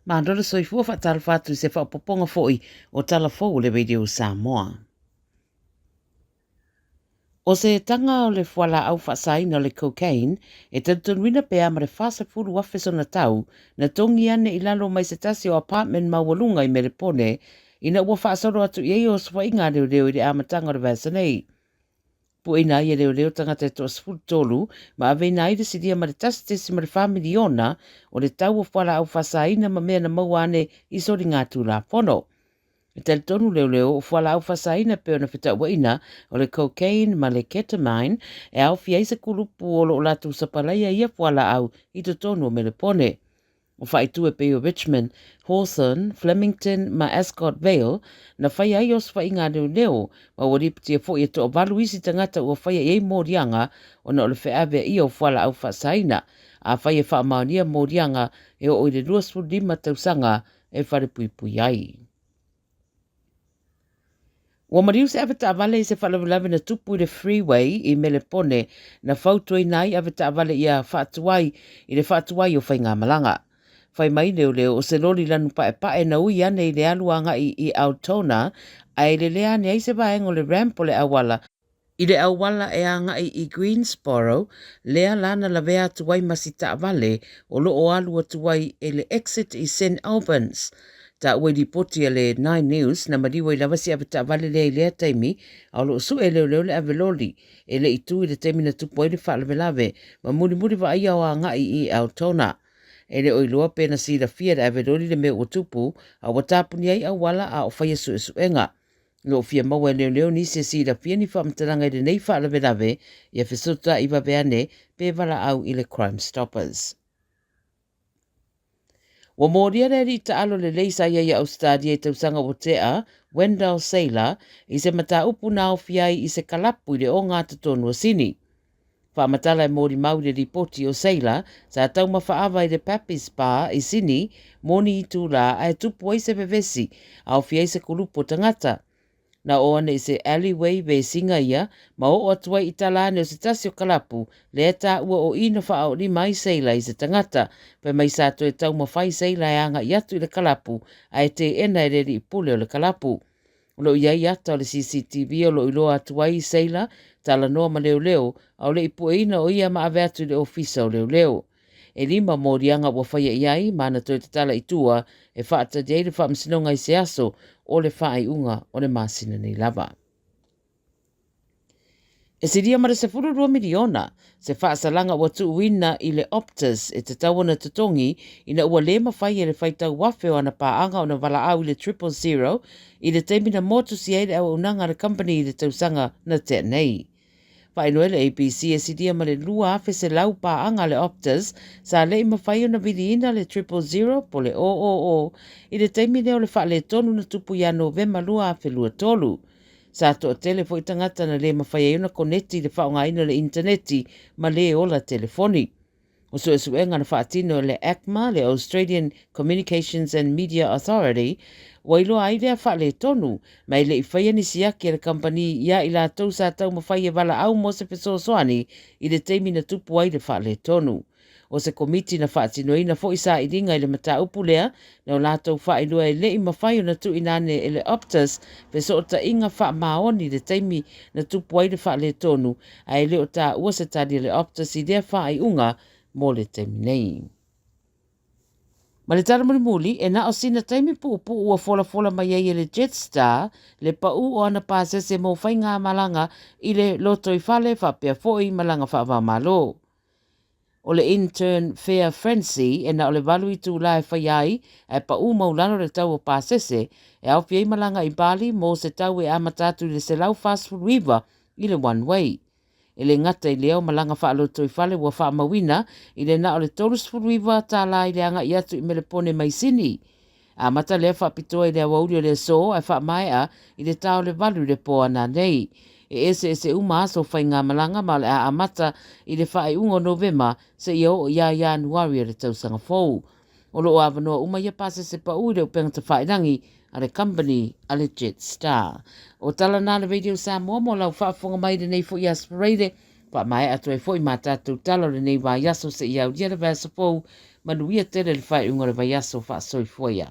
Malo le soifua faatalofa atu i se faaopoopoga foi o tala fou o le Radio Samoa. O se taga o le fualaau faasaina o le cocaine e talitonuina pe a ma le 40,000 sona tau na togi ane i lalo mai se tasi o apartment maualuga i Melepone ina ua faasolo atu i ai osofaiga a leoleo i le amataga o le vaiaso nei. Pueina ai e leoleo tagata e toa-13 ma aveina ai le silia ma le 1.4 miliona o le tau o fualaau faasaina ma mea na maua ane i soligatulafono. E talitonu leoleo o fualaau faasaina e pei ona fetauaiina o le cocaine ma le ketamine e aofia ai se kulupu o lo o latou sapalaia ia fualaau i totonu o Melepone. O faaitu e pei o Richmond, Hawthorn, Flemington ma Ascot Vale na faia ai osofaiga a leoleo ma ua lipotia foi e toavalu isi tagata ua faia i ai moliaga ona o le feaveaia o fualaau faasaina. Afai e faamaonia moliaga e oo i le 25 tausaga e falepuipui ai. Ua maliu se avetaavale i se faalavelave na tupu i le freeway i Melepone na fautuaina ai avetaavale ia faatuai i le faatuai o faigamalaga. Fai mai leoleo o se loli lanu paepae na ui ane i le alu agai i Altona ae lelea ane ai se vaega o le ramp o le auala i le auala e agai i Greensboro, lea la na lavea atu ai ma si taavale o lo o alu atu ai e le exit i St Albans. Taua i lipoti a le Nine News na maliu ai lava si avetaavale lea i lea taimi, a o lo o sue e leoleo le ave loli e le i tu i le taimi na tupu ai le faalavelave ma mulimuli vaaia o agai i Altona. E le o iloa pe na silafia e le ave loli le mea ua tupu, a ua tapuni ai auala a o faia suesuega. Lo o fia maua e leoleo nisi e silafia ni faamatalaga i lenei faalavelave ia fesootai vave ane pe valaau i le Crime Stoppers. Ua molia le alii taalo lelei sa i ai i Ausetalia i tausaga ua tea, Wendell Sailor, i se mataupu na aofia ai i se kalapu i le ogatotonu o Sini. Faamatala e molimau i le lipoti o Sailor sa taumafa ava i le Pappy's Bar i Sini moni itulā ae tupu ai se vevesi, aofia ai se kulupu o tagata. Na oo ane i se alleyway vesiga ia ma oo atu ai i tala ane o se tasi o kalapu lea e taua o i na faaoolima ai Sailor i se tagata. Fai mai sa toe taumafai Sailor e agai atu i le kalapu ae teena e le alii pule o le kalapu. O lo o i ai ata o le CCTV o lo o iloa atu ai Sailor, talanoa ma leoleo, a o le i pueina o ia ma ave atu i le ofisa o leoleo. E lima moliaga ua faia i ai ma na toe tatala i tua e faatali ai le faamasinoga i se aso o le faaiuga o le masina nei lava. E silia ma le 12 miliona se faasalaga ua tuuina i le Optus e tatau ona totogi ina ua le mafai e le faitau afe o ana paaga ona valaau i le 000 i le taimi na motusia ai le auaunaga a le kamupani i le tausaga na tea nei. Faailoa e le ABC e silia ma le 2,100 paaga a le Optus sa le i mafai ona viliina le 000 po le 000 i le taimi lea o le faaletonu na tupu ia Novema 2023. Sa toatele foi tagata na le mafai ai ona koneti i le faaaogaina o le initaneti ma le ola telefoni. O suesuega na faatino e le ACMA, le Australian Communications and Media Authority, ua iloa ai lea faaletonu, ma e le i faia ni siaki a le kamupani iā i latou sa taumafai e valaau mo se fesoasoani i le taimi na tupu ai le faaletonu. O se komiti na faatinoina foi sailiga i le mataupu lea, na o latou faailoa e le i mafai ona tuuina ane e le Optus fesootaiga faamaoni i le taimi na tupu ai le faaletonu, ae le o taua se tali a le Optus i lea faaiuga mo le taimi nei. Ma le tala mulimuli, e na o sina taimi puupuu ua folafola mai ai e le Jetstar le pau o ana pasese mo faigamalaga i le lotoifale faapea foi malaga faava-o-Malo. O le Intern Fare Frenzy e na o le valu itulā e faia ai ae paʻū maulalo le tau o pasese e aofia ai malaga i Bali mo se tau e amata atu i le 149 i le one way. E le gata i lea o malaga faalotoifale ua faamauina i le na o le 39 tālā i le agai atu i Melepone mai Sini. Amata lea faapitoa i le aoauli o le aso ae faamaea i le ta o le valu i le po ananei. E eseese uma aso o faigamalaga ma o le a amata i le faaiuga o Novema seia oo ia Ianuari o le tausaga fou. O lo o avanoa uma ia pasese pau i le upega tafailagi a le kamupani a le Jetstar. O tala na a le Radio Samoa mo lau faafofoga mai i lenei foi Aso Faraile. Faamaea atu ai foi ma tatou tala o lenei vaiaso seia aulia le vaiaso fou. Manuia tele le faaiuga o le vaiaso. Faasoifua ia.